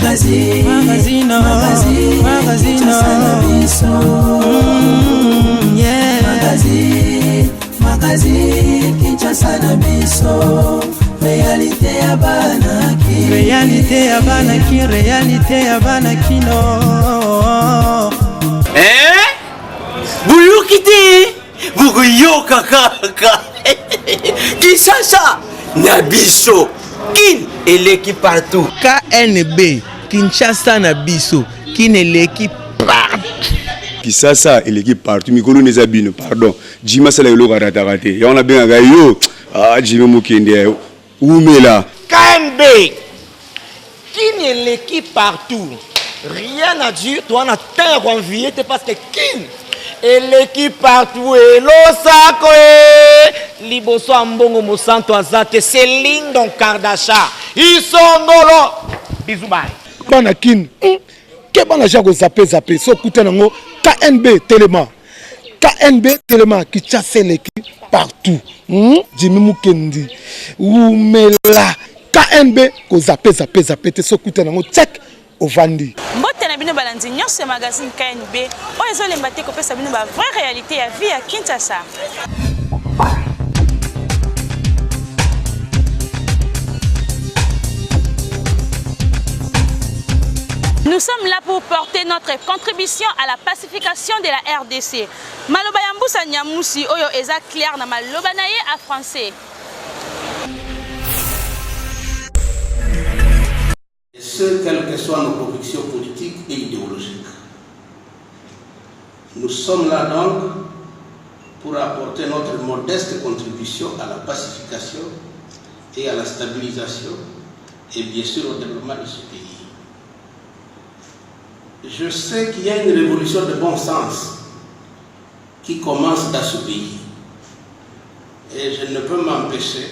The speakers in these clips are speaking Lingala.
Magazine, Magazine, magazine, magazine, Kinshasa na biso. Yeah. Magazine, magazine, Kinshasa na biso. Réalité ya bana Kin. Réalité ya bana Kin, réalité ya bana kino. Eh? Boyoki te bokoyoka kaka Kinshasa na biso kin eleki partout KNB Kinshasa na biso kin eleki partout Kisasa eleki partout mikolo neza bino pardon Jimmy asala eloko arataka te yango nabengaka yo ah Jimmy mokende umela KNB kin eleki partout rien à dire toa na temps ya koenvie te parce que kin eleki partout elosako e liboso ya mbongo mosantu aza te selindon kardasha isongolo bizu bai bana kin ke bana ja kozape zape so okuta nango knb telema knb telema kinshasa eleki partout jimi mukendi umela knb kozape zape zape te so okuta nango check ovandi mbote na bino balandi nyonso ya magazine knb oyo ezolemba te kopesa bino ba vraie réalité ya vie ya kinshasa. Nous sommes là pour porter notre contribution à la pacification de la RDC. Maloba ya Mbusa Nyamusi oyo eza clair na maloba na ye a français. Et ce, quelles que soient nos convictions politiques et idéologiques. Nous sommes là donc pour apporter notre modeste contribution à la pacification et à la stabilisation et bien sûr au développement de ce pays. Je sais qu'il y a une révolution de bon sens qui commence dans ce pays. Et je ne peux m'empêcher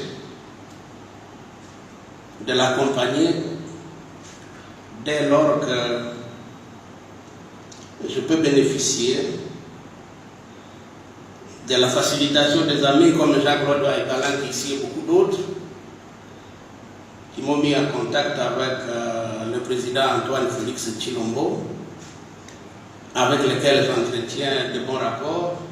de l'accompagner dès lors que je peux bénéficier de la facilitation des amis comme Jacques Rodois et Balank ici et beaucoup d'autres qui m'ont mis en contact avec le président Antoine Félix Tshilombo, avec lequel j'entretiens de bons rapports,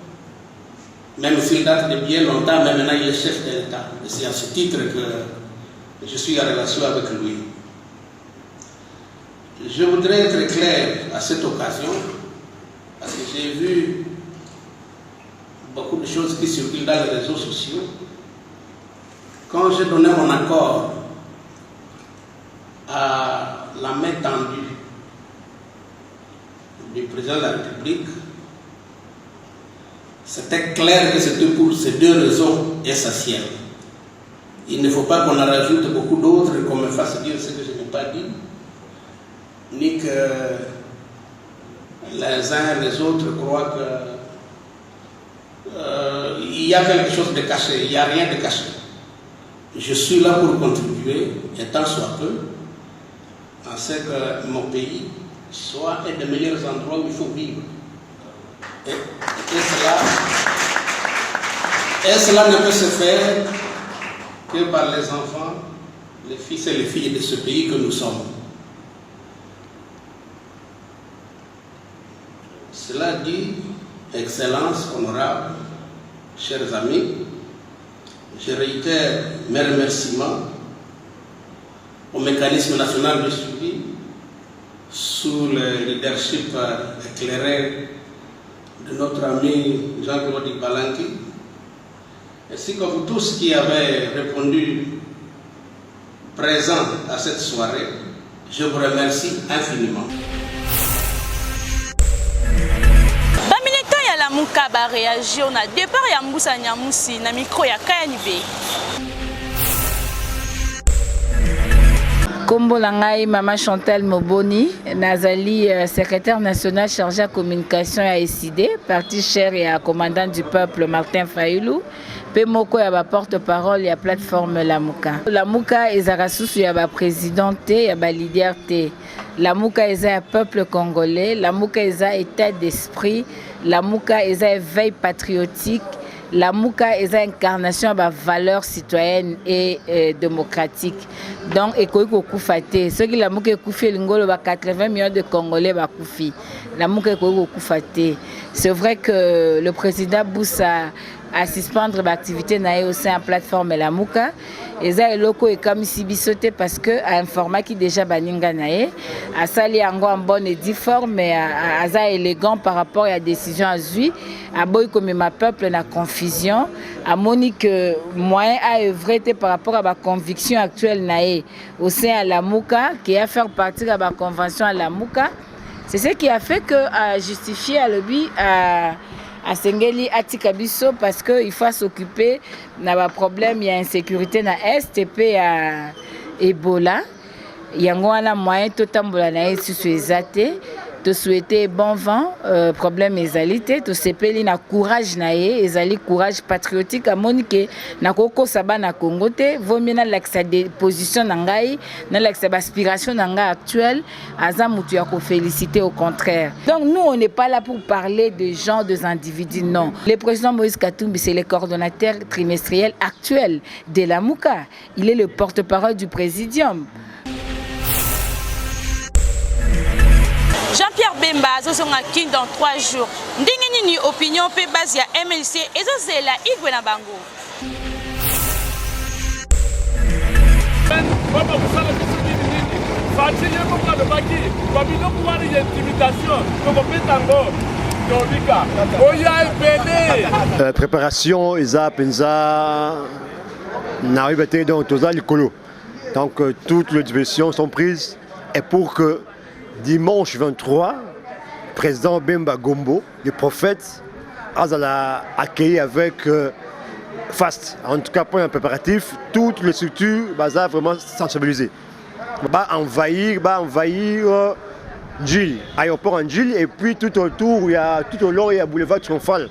même s'il date de bien longtemps, mais maintenant il est chef de l'État. Et c'est à ce titre que je suis en relation avec lui. Je voudrais être clair à cette occasion, parce que j'ai vu beaucoup de choses qui circulent dans les réseaux sociaux. Quand j'ai donné mon accord à la main tendue du président de la République, c'était clair que c'était pour ces deux raisons essentielles. Il ne faut pas qu'on en rajoute beaucoup d'autres, qu'on me fasse dire ce que je n'ai pas dit, ni que les uns et les autres croient que il y a quelque chose de caché. Il n'y a rien de caché. Je suis là pour contribuer, et tant soit peu, à ce que mon pays soit un des meilleurs endroits où il faut vivre. Et cela ne peut se faire que par les enfants, les fils et les filles de ce pays que nous sommes. Cela dit, Excellence, honorable, chers amis, je réitère mes remerciements au mécanisme national de suivi sous le leadership éclairé de notre ami Jean-Claude Ibalanki, ainsi que vous tous qui avez répondu présent à cette soirée. Je vous remercie infiniment. Bamilitants ya Lamuka ba réagir na départ ya Mbusa Nyamusi na micro ya KNB. Kombo na ngai Mama Chantal Moboni, nazali secrétaire national chargé à communication ya ECID, parti cher ya commandant du peuple Martin Fayulu, pe moko ya ba porte-parole ya plateforme Lamuka. Lamuka ezaka susu ya ba président te, ya ba leader te. Lamuka eza ya peuple congolais, Lamuka eza état d'esprit, Lamuka eza éveil patriotique, Lamuka eza incarnation ya bavaleur citoyenne et euh, démocratique. Donc ekoki kokufa te. Soki Lamuka ekufi elingi oloba 80 millions de Congolais bakufi. Lamuka ekoki kokufa te. C'est vrai que le président Boussa a suspendre baactivité na ye au sein ya plateforme Lamuka. Eza eloko ekamwisi biso te parce que a informaki déjà baninga na ye. Asali yango en bonne et due forme, mais aza élégant par rapport ya décision azwi. Aboyi komema peuple na confusion. Amoni que moyen a œuvrer te par rapport à ba conviction actuelle na ye au sein ya Lamuka, qui a faire partie ya ba convention ya Lamuka. C'est ce qui a fait que a justifié alobi a asengeli atika biso parce que il faut s'occuper na ba problème ya insécurité na est pe ya Ebola. Yango wana moyen totambola na ye susu eza te. Tosouhaite bon vent, euh, problème ezali te. Tosepeli na courage na ye, ezali courage patriotique. Amoni ke nakokosa bana Congo te, vaut mieux nalakisa position na ngai, nalakisa ba aspiration na ngai actuelle. Aza mutu ya koféliciter, au contraire. Donc nous, on n'est pas là pour parler de gens, des individus, non. Le président Moïse Katumbi, c'est le coordonnateur trimestriel actuel de Lamuka. Il est le porte-parole du présidium. Jean-Pierre Bemba azozonga Kin dans 3 jours. Ndenge nini opinion pe base ya MLC ezozela igwe na bango? Baba kosala biso nini nini? Fatshi ye moko alobaki babiloko wana ya intimidation tokopesa yango tobika oya ebele. Euh, préparation eza mpenza nayebi te, donc toza likolo. Donc euh, toutes les dispositions sont prises et pour que dimanche 23, président Bemba Gombo, le prophète, azala accueilli avec euh, faste. En tout cas, pour un préparatif, toutes les structures baza vraiment sensibilisées. Va envahir, va envahir euh, Ndjili, aéroport en Ndjili, et puis tout autour, il y a, tout au long, il y a boulevard Triomphal.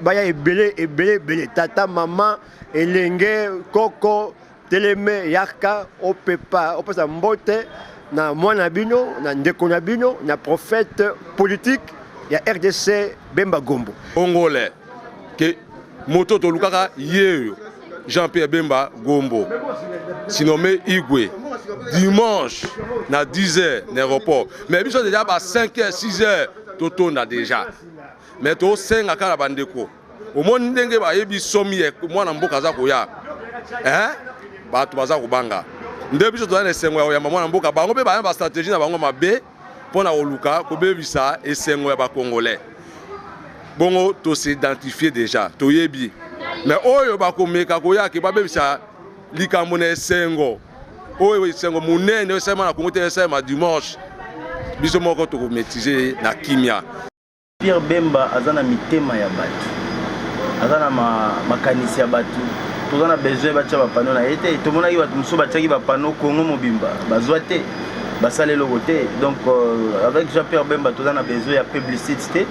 Baya ebele, ebele, ebele, tata, mama, elenge, koko, teleme, yaka, opepa, opesa mbote na mwana bino, na ndeko na bino, na prophète politique ya RDC Bemba Gombo. Congolais ke moto tolukaka yeyo Jean-Pierre Bemba Gombo sinomé Igwe dimanche na 10h na aéroport, mais biso déjà ba 5h 6h totonda déjà, mais tosenga kaka bandeko omoni ndenge bayebi somi ya mwana mboka aza koya, eh? Bato baza kobanga nde biso toza na esengo ya koyamba mwana mboka. Bango mpe baya bastratégie na bango mabe mpona koluka kobebisa esengo ya bacongolais. Bongo tos'identifie déjà, toyebi, mais oyo bakomeka koyaki babebisa likambo na esengo oyo, esengo monene oyo esalema na Kongo te, esalema dimanche, biso moko tokomaîtriser na kimia. Pierre Bemba aza na mitema ya bato, aza na makanisi ya bato. Toza na besoin batya bapanneau na ye te. Tomonaki bato mosusu batiaki bapanneau Kongo mobimba, bazwa te, basala eloko te. Donc euh, avec Jean Pierre Bemba toza na besoin ya publicité te,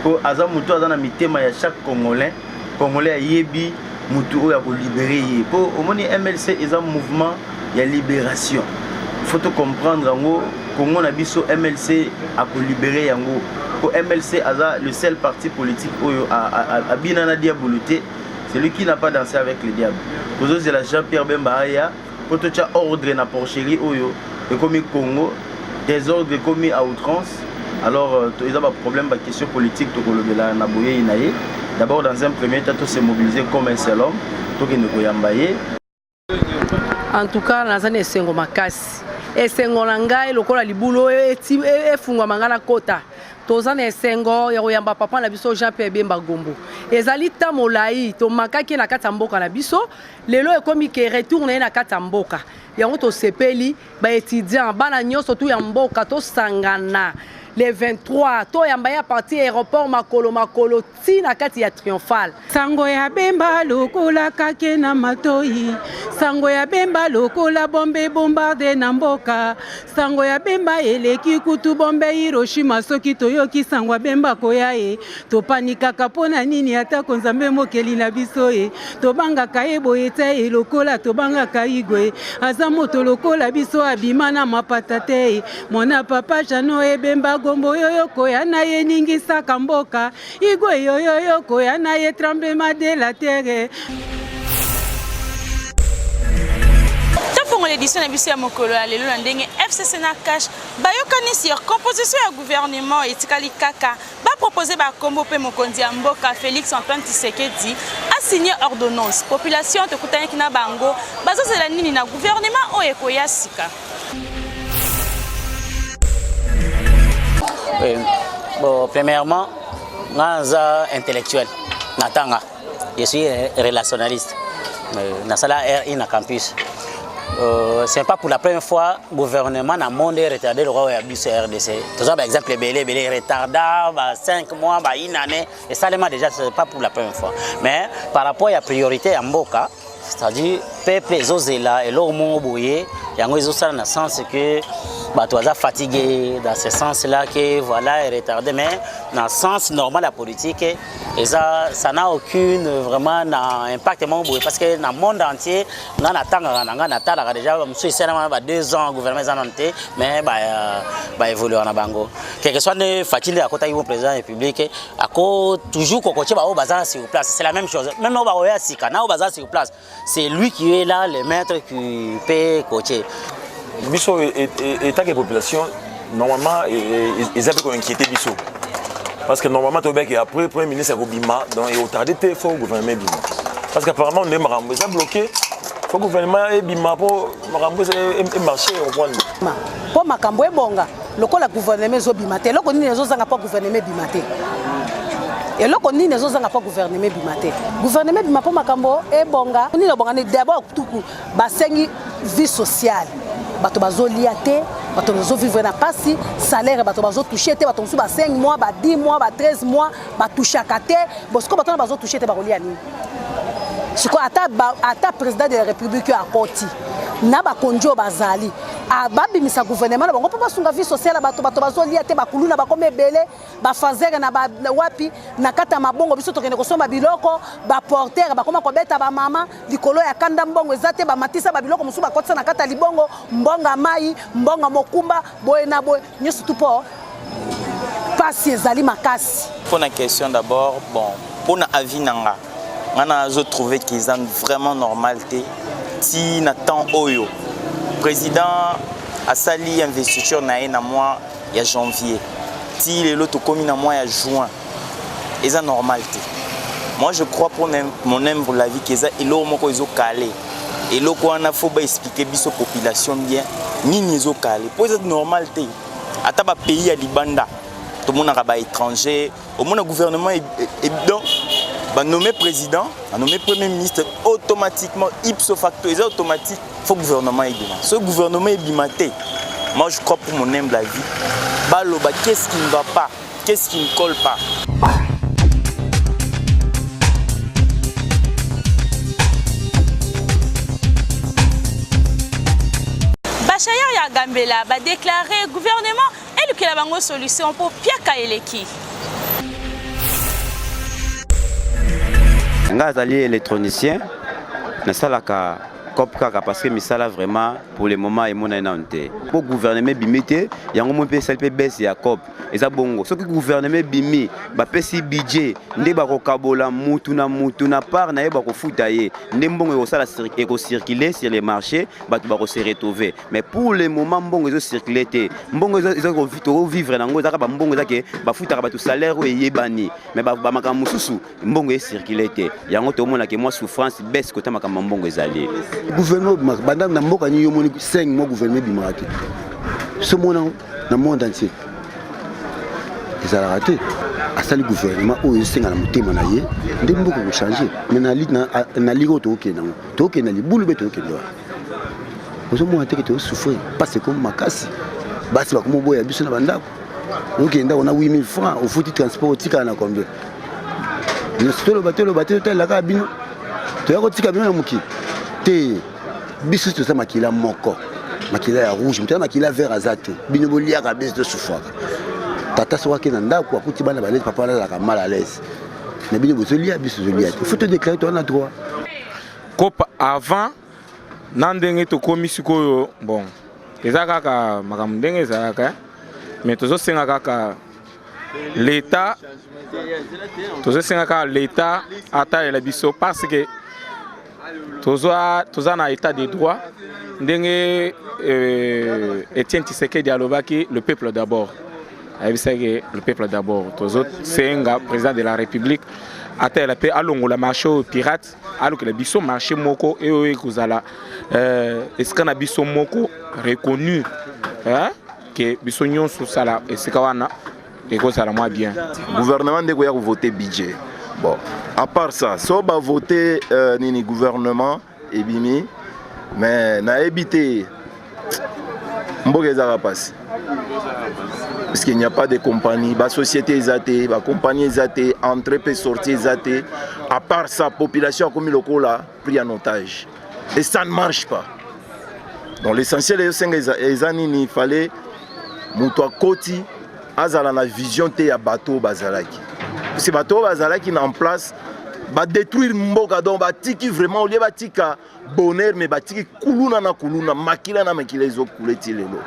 mpo aza motu aza na mitema ya chaque Congolais. Congolais ayebi motu oyo akolibérer ye, mpo omoni MLC eza mouvement ya libération. Faut to comprendre yango. Congo na biso, MLC akolibérer yango, mpo MLC aza le seul parti politique oyo abina na diabolo te, celui qui n'a pas dansé avec le diable. Tozozela Jean Pierre Bemba aya mpo totya ordre na porcherie oyo ekomi Congo désordre, ekomi à outrance. Alors euh, eza baproblème, baquestion politique tokolobela na boyei na ye. D'abord, dans un premier temps, tose mobiliser comme un seul homme, tokende koyamba ye. En tout cas, naza na esengo makasi. Esengo na ngai lokola libulu oyo efungwama ngai na kota. Toza na esengo ya koyamba papa na biso Jean Pierre Bemba Gombo. Ezali ta molai tomakaki na kati ya mboka na biso. Lelo ekomi ke retour na ye na kati ya mboka. Yango tosepeli, baétudiant, bana nyonso tu ya mboka, tosangana le 23, toyamba ye à partir aéroport, makolo makolo ti na kati ya Triomphal. Sango ya Bemba lokola kake na matoi, sango ya Bemba lokola bombe bombarde na mboka, sango ya Bemba eleki kutu bombe Hiroshima. Soki toyoki sango ya Bemba koya ye, topanikaka. Mpo na nini? Atako Nzambe mokeli na biso ye, tobangaka ye boye te lokola tobangaka Igwe. Aza moto lokola biso, abima na mapata te. Mwana papa Jano Ebemba. Gombo yoyo koya na ye eningisaka mboka Igwe yoyoyo koya na ye tremblement de la terre. Tofongola edition na biso ya mokolo ya lelo na ndenge FCC na cash bayokani sur composition ya gouvernement etikali kaka ba proposer ba kombo pe mokonzi ya mboka Felix Antoine Tshisekedi a signé ordonnance. Population tokutanaki na bango bazozela nini na gouvernement oyo ekoya sika. Oui. Bon, premièrement, nga naza intellectuel natanga je suis relationnaliste euh, nasala RI na campus euh, c'est pas pour la première fois gouvernement na monde retardé lokola ya biso ya RDC toza ba exemple ebele ebele retarda ba 5 mois ba une année esalema déjà c'est pas pour la première fois mais par rapport ya priorité ya mboka c'est-à-dire peuple ezozela eloko moko boye yango ezosala na sens que bato baza fatigué dans ce sens là que voilà est retardé mais na sens normal ya politique eza ça n'a aucune vraiment na impact moko boye parce que na monde entier nga natangaka na nga natalaka déjà mosusu esalama ba deux ans gouvernement eza nano te mais baévoluaka na bango quelque soit nde Fatshi nde akotaki bo président ya république ako toujours kokotie baoyo baza sur place c'est la même chose même oyo bakoya sika na oyo baza sur place c'est lui qui est là le maître qui peut coacher biso etake population normalement eza mpe koinquiéte biso parce que normalement toyebaki après premier ministre akobima donc ekotarde te faut gouvernement ebima parce que apparemment nde makambo eza bloqué faut gouvernement ebima mpo makambo emarché oprendre mpo makambo ebonga lokola gouvernement ezobima te eloko nini ezozanga mpo gouvernement ebima te eloko nini ezozanga mpo gouvernement ebima te gouvernement ebima mpo makambo ebonga nini ebonga ni d'abord tuku basengi vie sociale bato bazolia te bato bazovivre na mpasi salaire bato bazotouche te bato mosusu ba 5 mois ba 10 mois ba 13 mois batouchaka te bosikoyo bato wana bazotouche te bakolia nini sikoyo ata, ata président de la république oyo akoti na bakonzi oyo bazali babimisa gouvernement na bango mpo basunga vie sociale ya bato bato bazolia te bakuluna bakomi ebele bafazere na ba, wapi na kati ya mabongo biso tokende kosomba biloko baportere bakoma kobeta bamama likolo ya kanda mbongo eza te bamatisa babiloko mosusu bakotisa na kati ya libongo mbongo mai mbongo mokumba boye na boye nyonso tu mpo mpasi ezali makasi mpo na question d'abord bon mpo na avis na nga nga nazo trouver que eza vraiment normal te ti na temps oyo président asali investiture na ye na mois ya janvier ti lelo tokomi na mois ya juin eza normal te moi je crois pour mon humble avis que eza eloko moko ezokale eloko wana fo baexplike biso population bien nini ezokale mpo eza normal te ata bapays ya libanda tomonaka baétranger omona gouvernement e, e, donc banomme président banomme premier ministre automatiquement ipso facto eza automatique faut gouvernement ebima soki gouvernement ebima te moi je crois pour mon humble avis baloba qu'est-ce qui ne va pas qu'est-ce qui ne colle pas bachayeur ya gambela badeklare gouvernement elukela bango solution mpo piaka eleki nga azali électronicien nasalaka cop kaka parce que misala vraiment pour le moment emonani nano te mpo gouvernement ebimi te yango moi mpe esali mpe baisse ya cop eza bongo soki gouvernement ebimi bapesi budget nde bakokabola mutu na mutu na part na ye bakofuta ye nde mbongo ekosala ekocircule sur le marché bato bakose retrouver mais pour le moment mbongo ezo circule te mbongo tokovivre nango ezaka bambongo eza ke bafutaka bato salaire oyo eyebani mais bamakambo mosusu mbongo ecircule te yango tomona ke mwa souffrance baisse kota makambo ya mbongo ezali gouvernement obimaka banda na mboka nini yo omoni 5 mois gouvernement ebimaka te so mona na monde entier ezalaka te asali gouvernement oyo esenga na motema na ye nde mboka ekochange mais na lika oyo tookende yango tookende na libulu mpe tookende wana ozomona te ke tozosouffrir mpasi ekomi makasi basi bakomi oboya biso na bandako okende ndako na 8000 francs ofuti transport otikala na combien nyonso toloba toloba te totalela kaka bino toya kotika bino na mokili te biso toza makila moko makila ya rouge moto ya makila vert aza te bino boliaka biso tosufraka tata soki ake na ndako akuti bana balezi papa wana azalaka mal à l'aise na bino bozolia biso tozolia te faut todéclare toza na droit kopa avant na ndenge tokomi sikoyo bon eza kaka makambo ndenge ezalaka. Mais tozosenga kaka l'État, tozosenga kaka l'État atalela biso parce que toza toza na état de droit ndenge euh, Etienne Tshisekedi alobaki le peuple d'abord ayebisaki le peuple d'abord tozosenga président de la république atayela mpe alongola marché oyo pirate alukela biso marché moko oyo ekozala euh, esika na biso moko reconnu hein? ke biso nyonso osala esika wana ekozala mwa bien gouvernement nde koya kovote budget bon à part ça so bavote euh, nini gouvernement ebimi mais nayebi te mboka ezaka mpasi parce qu'il n'y a pas de compagnie basociété eza te bacompagnie eza te entrée mpe sortie eza te à part ça population akomi lokola pris en otage et ça ne marche pas donc l'essentiel ezosenga eza nini fallait moto akoti azala na vision te ya bato oyo bazalaki parce bato oyo bazalaki na en place badétruire mboka donc batiki vraiment olie batika bonheur mais batiki kuluna na kuluna makila na makila ezokule ti lelo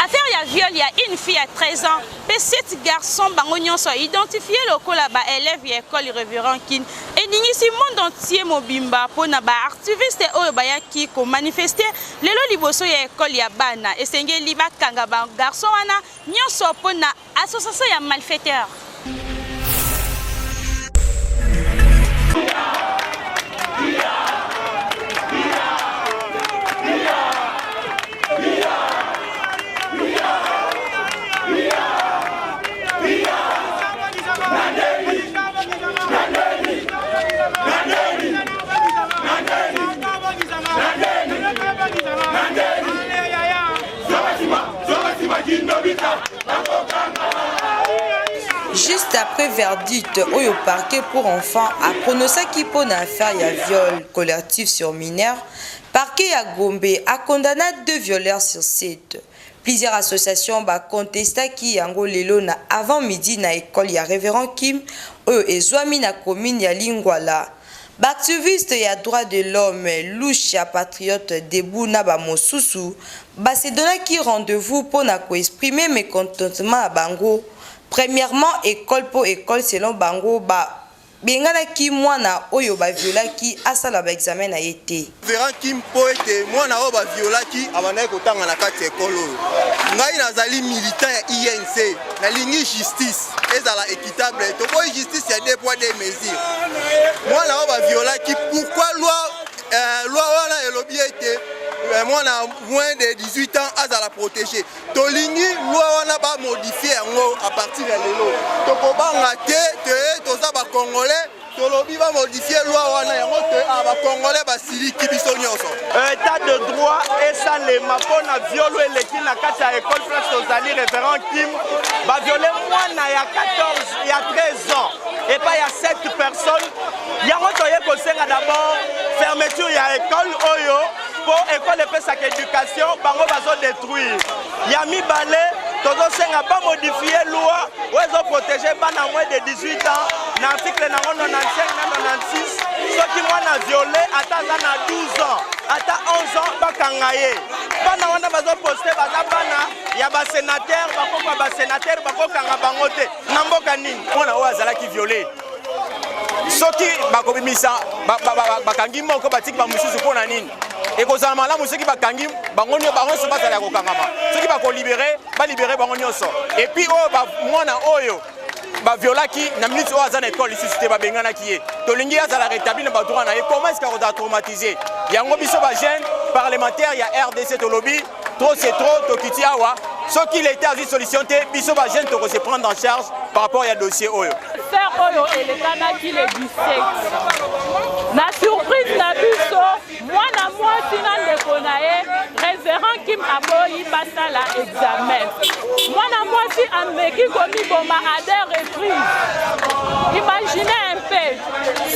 Affaire ya viol ya une fille à 13 ans mpe 7 garçons bango nyonso identifie lokola ba élèves ya école Révérend Kin eningisi monde entier mobimba mpo na ba activiste oyo bayaki komanifeste lelo liboso ya école ya bana. Esengeli bakanga ba garçon wana nyonso mpo na association ya malfaiteur. Juste après verdict oyo parquet pour enfants apronosaki mpo na affaire ya viol collectif sur mineur, parquet ya Gombe a condamna deux violeurs sur sept. Plusieurs associations ba contestaki yango lelo na avant midi na ecole ya Reverend Kim oyo ezwami na commune ya Lingwala. Ba activistes ya droits de l'homme, Lucha Patriote Debout na ba mosusu ba se donnaki rendez-vous mpo na ko exprimer mecontentement na bango premièrement ecole mpo ecole selon bango ba benganaki mwana oyo ba violaki asala ba examen na ye te. Reverend Kim mpo ete mwana oyo ba violaki abandaki kotanga na kati ya ekole oyo. Ngai nazali militant ya INC, nalingi justice ezala equitable, toboyi justice ya deux poids deux mesures. Mwana oyo ba violaki, pourquoi loi euh, loi wana elobi ete euh, mwana moins de 18 ans azala protégé? Tolingi loi wana ba modifier yango à partir ya lelo. Tokobanga te te toza ba congolais tolobi ba modifier loi wana yango te ah, ba congolais basiliki biso nyonso. Etat de droit esalema mpo na viol oyo eleki na kati ya école place tozali révérend Kim baviole mwana ya 14 ya 13 ans epai ya 7 personnes yango toye kosenga d'abord fermeture ya école oyo mpo école epesaka éducation bango bazodétruire ya mibale tozosenga bamodifie loi oyo ezoprotege bana moins de 18 ans na article nango 95 na 96 soki mwana viole ata aza na 12 ans ata 11 ans bakanga ye bana wana bazoposte baza bana ya basenatere bakoko ya basenatere bakokanga bango te na mboka nini mwana oyo azalaki viole soki bakobimisa bakangi moko batiki bamosusu mpo na nini ekozala malamu soki bakangi bango nyonso bazala ya kokangama soki bakolibere balibere bango nyonso epuis oyo mwana oyo baviolaki na minute oyo aza na ekole lisusu te babenganaki ye tolingi azala rétabli na badroit na ye comment est-ce akozala traumatise yango biso bajeune parlementaire ya rdc tolobi trop c'est trop tokiti awa soki leta azwi solution te biso bajeune toko se prendre en charge par rapport ya dossier oyo affaire oyo elekanaki le 17 na surprise na biso mwana mwasi na ndeko na ye révérend Kim aboyi basala examen mwana mwasi ameki komiboma à deux reprises imaginez un peu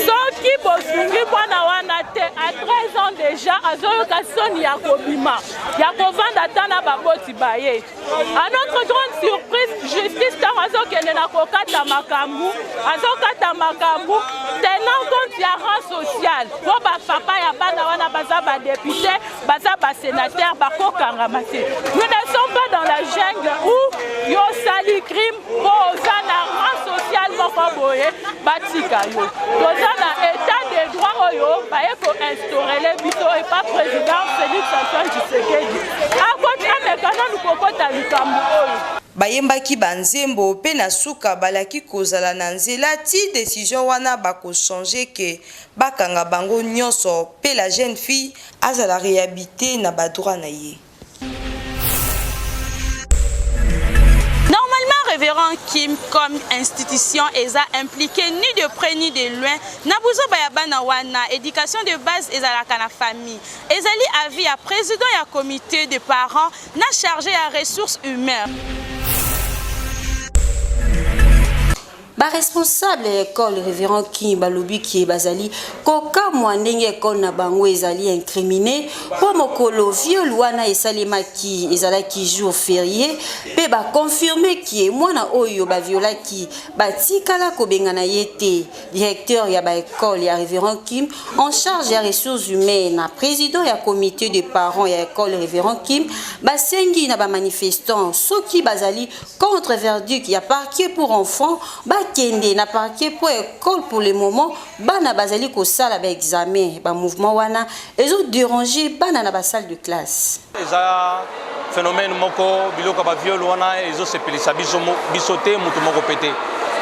soki Soki bosungi mwana wana te, à 13 ans déjà azoyoka soni ya kobima, ya kovanda ata na baboti ba ye. À notre grande surprise, justice ntango azokende na kokata makambo, azokata makambo tenant compte ya rang social mpo bapapa ya bana wana baza badepute, baza basénateur, bakokangama te. Nous ne sommes pas dans la jungle où yo osali crime mpo oza na rang social moko boye batika yo. Toza na état de droit oyo baye koinstaurele biso epa président Félix Antoine Tshisekedi. Akoti ameka nanu kokota likambo oyo. Bayembaki ba nzembo pe na suka balaki kozala na nzela ti decision wana bako changer que bakanga bango nionso pe la jeune fille azala rehabite na ba droits na ye. Normalement Reverend Kim comme institution eza impliqué ni de près ni de loin na buzoba ya bana wana. Education de base ezalaka na famille. Ezali avis ya président ya comité de parents na chargé ya ressources humaines. Ba responsables ya ecole Reverend King balobi ke bazali kokamwa ndenge ecole na bango ezali incrimine mpo mokolo viol wana esalemaki ezalaki jour ferie mpe ba confirme ke mwana oyo ba violaki batikala kobengana ye te. Directeur ya ba ecole ya Reverend Kim en charge ya ressources humaines na président ya comité de parents ya ecole Reverend Kim basengi na ba manifestants soki bazali contre verdict ya parquet pour enfants bakende na parquet po ecole pour le moment bana bazali kosala ba examen ba mouvement wana ezo déranger bana na ba salle de classe. Eza phénomène moko biloko ya ba viol wana ezosepelisa biso, biso te moto moko pe te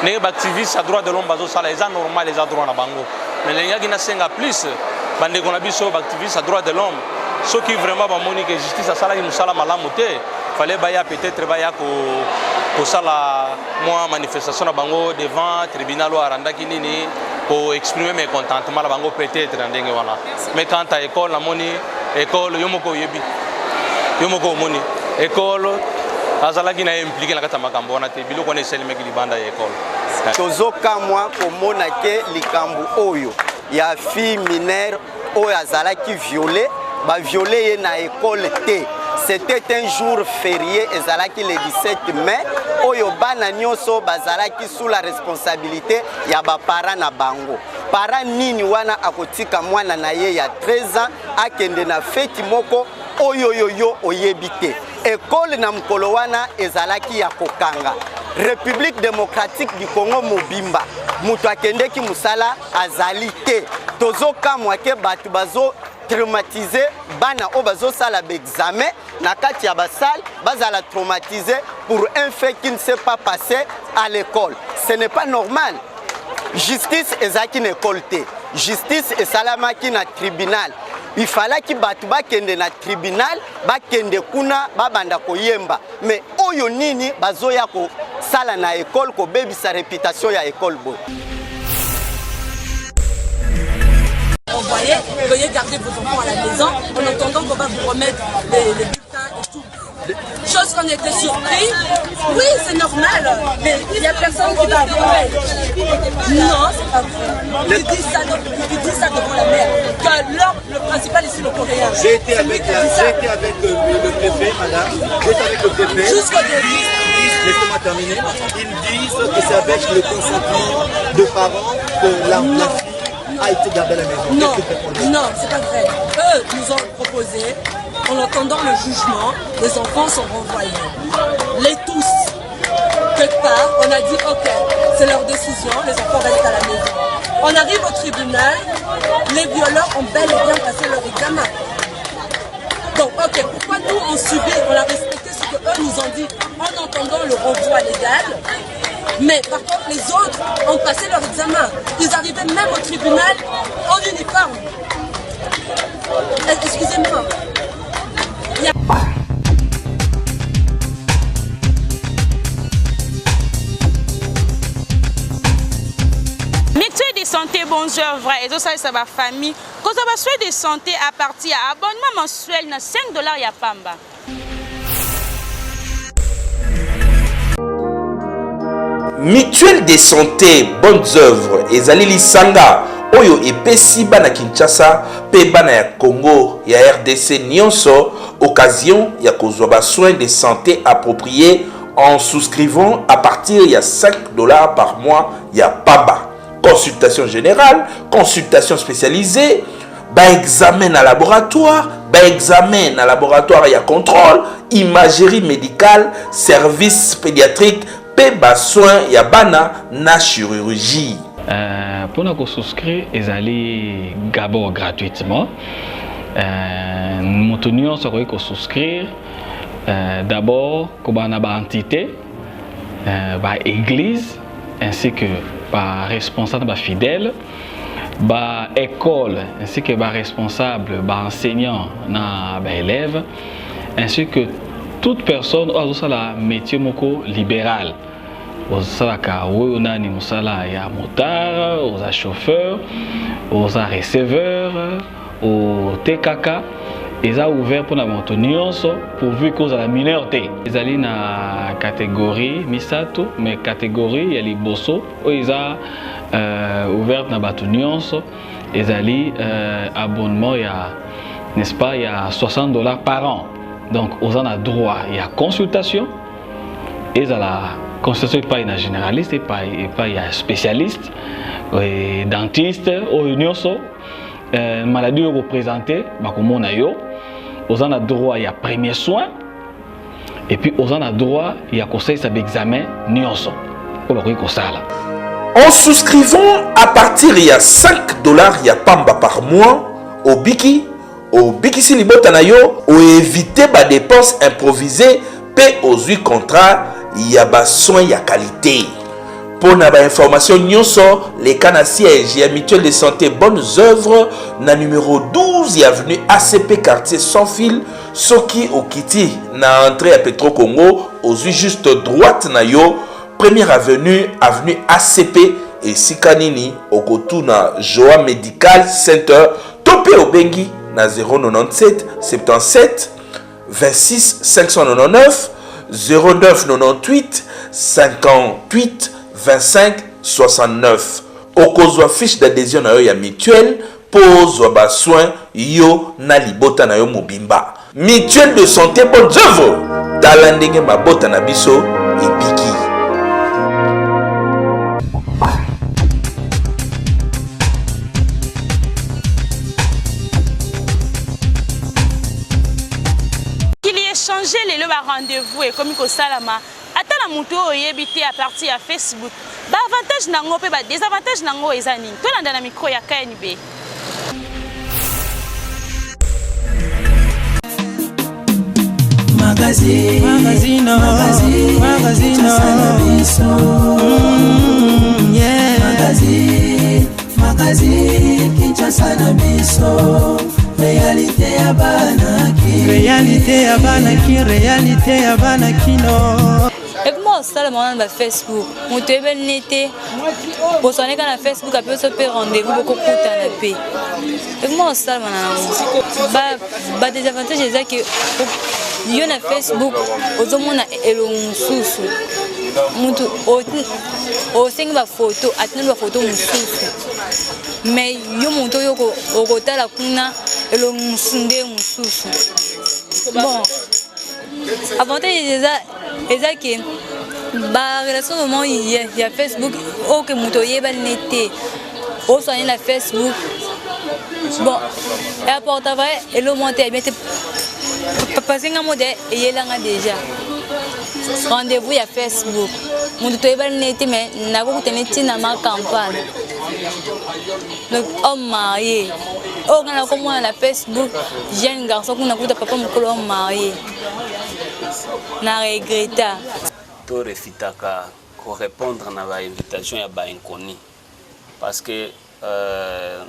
ndenge baactiviste ya droit de l'homme bazosala eza normal eza droit na bango mais nalingaki nasenga plus bandeko na biso baactiviste ya droit de l'homme soki vraiment bamoni ke justice asalaki mosala malamu te fallait baya peut-être baya kosala mwa manifestation na bango devant tribunal oyo arandaki nini ko exprimer mécontentement na bango peut-être na ndenge wana mais quant à école namoni école yo moko oyebi yo moko omoni école azalaki na ye impliqué na kati ya makambo wana te biloko wana esalemaki libanda ya école. Tozokamwa komona ke likambo oyo ya fille mineure oyo azalaki viole, ba viole ye na école te. C'était un jour férié, ezalaki le 17 mai, oyo bana nyonso bazalaki sous la responsabilité ya ba parents na bango. Parent nini wana akotika mwana na ye ya 13 ans akende na feti moko oyo yo yo oyebi te? École na mokolo wana ezalaki ya kokanga. République démocratique du Congo mobimba moto akendeki mosala azali te. Tozokamwa ke bato bazo traumatiser bana oyo bazosala ba examen na kati ya ba salle, bazala traumatisé pour un fait qui ne s'est pas passé à l'école. Ce n'est pas normal. Justice ezalaki na école te. Justice esalamaki na tribunal. Il fallaki bato bakende na tribunal, bakende kuna babanda koyemba. Mais oyo nini bazoya kosala na école, kobebisa réputation ya école boye. Envoyez, veuillez garder vos enfants à la maison en attendant qu'on va vous remettre les bulletins et tout. Chose qu'on était surpris. Oui, c'est normal, mais il n'y a personne qui va arriver. Non, c'est pas vrai. Il dit ça, il dit ça devant la mère. Que leur, le principal ici, le coréen. J'ai été C'est lui avec qui la, dit ça. j'ai été avec le préfet, madame. J'ai été avec le préfet. Jusqu'au début. Laissez-moi terminer. Ils disent que c'est avec le consentement de parents que la fille a été gardée à la maison. Non, Qu'est-ce que vous répondez ? non, c'est pas vrai. Eux nous ont proposé, en entendant le jugement, les enfants sont renvoyés. Les tous. Quelque part, on a dit ok, c'est leur décision, les enfants restent à la maison. On arrive au tribunal, les violeurs ont bel et bien passé leur examen. Donc ok, pourquoi nous on subit, on a respecté ce que eux nous ont dit en entendant le renvoi légal, mais par contre les autres ont passé leur examen. Ils arrivaient même au tribunal en uniforme. Excusez-moi. Il y a Mutuelle de santé bonjour vrai ezosalisa ba famille kozwa ba soins de santé à partir ya abonnement mensuel na 5$ ya pamba. Mutuelle de santé Bonnes Œuvres ezali lisanga oyo epesi bana Kinshasa mpe bana ya Congo ya rdc nionso occasion ya kozwa ba soins de sante appropries en souscrivant à partir ya 5 dollars par mois ya pamba. Consultation générale, consultation spécialisée, ba examen na laboratoire, ba examen na laboratoire ya contrôle, imagerie médicale, service pédiatrique mpe ba soins ya bana na chirurgie. Euh, mpona kosouscrire ezali gabord gratuitement euh, moto nyonso akoki kosouscrire euh, d'abord kobanda na baentité euh, baéglise ainsi que baresponsable bafidèle baécole ainsi que baresponsable baenseignant na baélève ainsi que toute personne oyo azosala métier moko libéral osalaka oyo nani mosala ya motard oza chauffeur oza receveur otekaka eza ouvert mpona moto nyonso pourvu que ozala mineur te ezali na catégorie misato mais catégorie ya liboso oyo eza euh, ouverte na bato nyonso ezali euh, abonnement ya n'est-ce pas ya 60 dollars par an donc oza na droit ya consultation ezala consultation epai na généraliste epai epai ya spécialiste dentiste oyo nyonso euh, maladie oyo okopresente bakomona yo oza na droit ya premier soin et puis oza na droit ya kosalisa baexamen nyonso oyo bakoki kosala En souscrivant à partir ya 5 dollars ya pamba par mois, obiki, obikisi libota na yo, oevite ba dépenses improvisées pe ozwi contrat ya ba soins ya qualité. Mpo na ba information nyonso, leka na siège ya mutuelle de santé Bonnes Œuvres na numéro 12 ya avenue ACP quartier sans fil. Soki okiti na entrée ya Petro Congo, ozwi juste droite na yo, première avenue, avenue ACP, esika nini okotuna Joa Medical Center to mpe obengi na 097 77 26 599 09 98 58 25 69. Okozwa fiche d'adhesion na yo ya mutuelle mpo ozwa ba soins yo na libota na yo mobimba. Mutuelle de santé Bonnes Œuvres, tala ndenge mabota na biso ebiki. Kili echange lelo ba rendez-vous ekomi kosalama ata na moto oyo oyebi te à partir ya Facebook. Ba avantage na yango mpe ba désavantage na yango eza nini? Tolanda na micro ya KNB. Magazine, magazine, magazine, magazine, yeah. Magazine, magazine, Kinshasa na biso. Réalité ya bana ki. Réalité ya bana ki, réalité ya bana kino. Ekoma kosalama wana na ba Facebook moto oyebani ne te boswane kaka na Facebook apesi mpe rendez-vous bokokutana mpe ekoma kosalama na yango ba désavantage eza ke yo na Facebook ozomona elongi mosusu motu osengi bafoto atindeli bafoto mosusu mais yo moto oyo okotala kuna elongi mosusu nde mosusu bon avantage eza eza ke ba relation vraiment ya, ya facebook oyo ke moto oyebani ne te oswani na facebook bon eapporta vrai elo moko te ya bien te parce nga moko te eyelanga déjà rendez-vous ya facebook moto toyebani ne te mais nakokutana ntina ma campagne donc homme marié oyo nga nakomona na facebook jeune garçon kuna kuta papa mokolo homme marié na regreta to refitaka ko répondre na ba invitation ya ba inconnu parce que euh,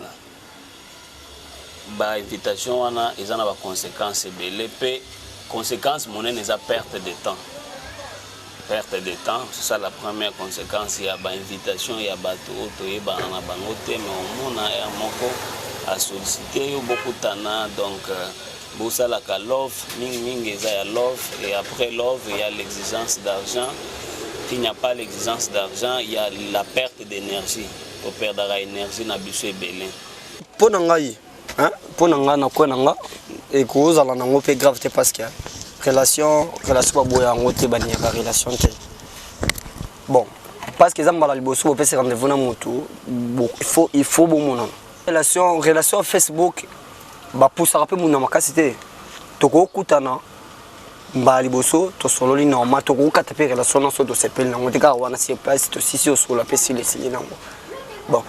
ba invitation wana eza na ba conséquences ebele mpe conséquence monene eza perte de temps perte de temps c'est ça la première conséquence ya ba invitation ya bato oyo toyebana na bango te mais omona heure moko asollicite yo bokutana donc euh, bosalaka love mingi mingi eza ya love et après love il y a l'exigence d'argent s'il n'y a pas l'exigence d'argent il y a la perte d'énergie. Toperdaka énergie na biso ebele. Mpo na ngai, mpo na ngai, na kwe na nga, ekozala nango mpe grave te, parce que relation baboya yango te, baniaka relation te. Bon, parce que eza mbala liboso bopesi rendez-vous na motu, il faut bomonana. Relation Facebook bapusaka mpe muna makasi te. Tokokutana mbala liboso, tosololi normal, tokokata mpe relation nyonso tosepeli nango te kaka wana sur place. Tosisi osola mpe sili, esili nango. Bon,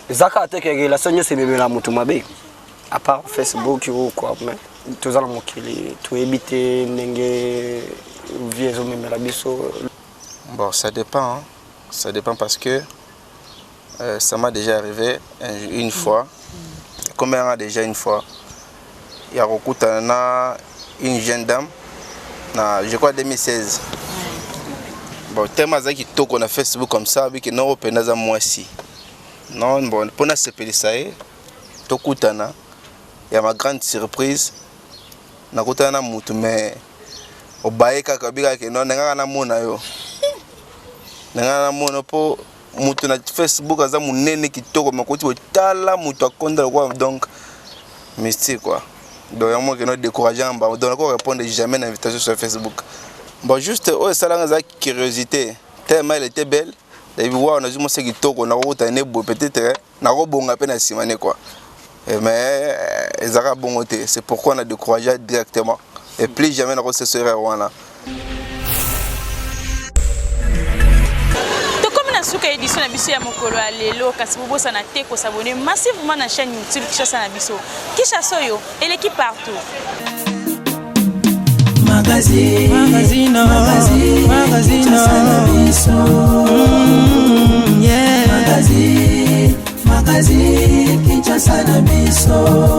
eza kaka te ke relation nyonso ememela moto mabe, à part Facebook ou quoi. Mais toza na mokili, toyebi te ndenge vie ezomemela biso. Bon, ça dépend, hein. Ça dépend parce que ça m'a déjà arrivé une fois. Combien a déjà une fois il y a na une jeune dame, na, je crois 2016. Bon, tellement azalaki kitoko na Facebook comme ça, abiki no mpenza aza mwasi. Non, bon, mpona sepelisa ye, tokutana. Ya ma grande surprise, nakutana na mutu, mais obaye kaka, obikaka no ndenge namona yo, ndenge namona mpo mutu na Facebook aza monene kitoko, makoti botala mutu akonda lokola, donc mystique quoi. Donc yango moko découragé en bas, donc nako répondre jamais na invitation sur Facebook. Bon, juste oyo esalanga eza curiosité, tellement elle était belle. Nayebi wa nazwi mwasi kitoko, nakokutana ne boye, peut-être nakobonga mpe na nsima ne quoi. Mais ezalaka bongo te. C'est pourquoi on a découragé directement et plus jamais nakosesa erreur wana. Tokomi na suka édition na biso ya mokolo ya lelo, kasi bobosana te kos'abonner massivement na chaîne YouTube Kinshasa na biso. Kinshasa oyo eleki partout. Magazine, magazine, magazine, magazine, yeah. Magazine, magazine, Kinshasa na biso.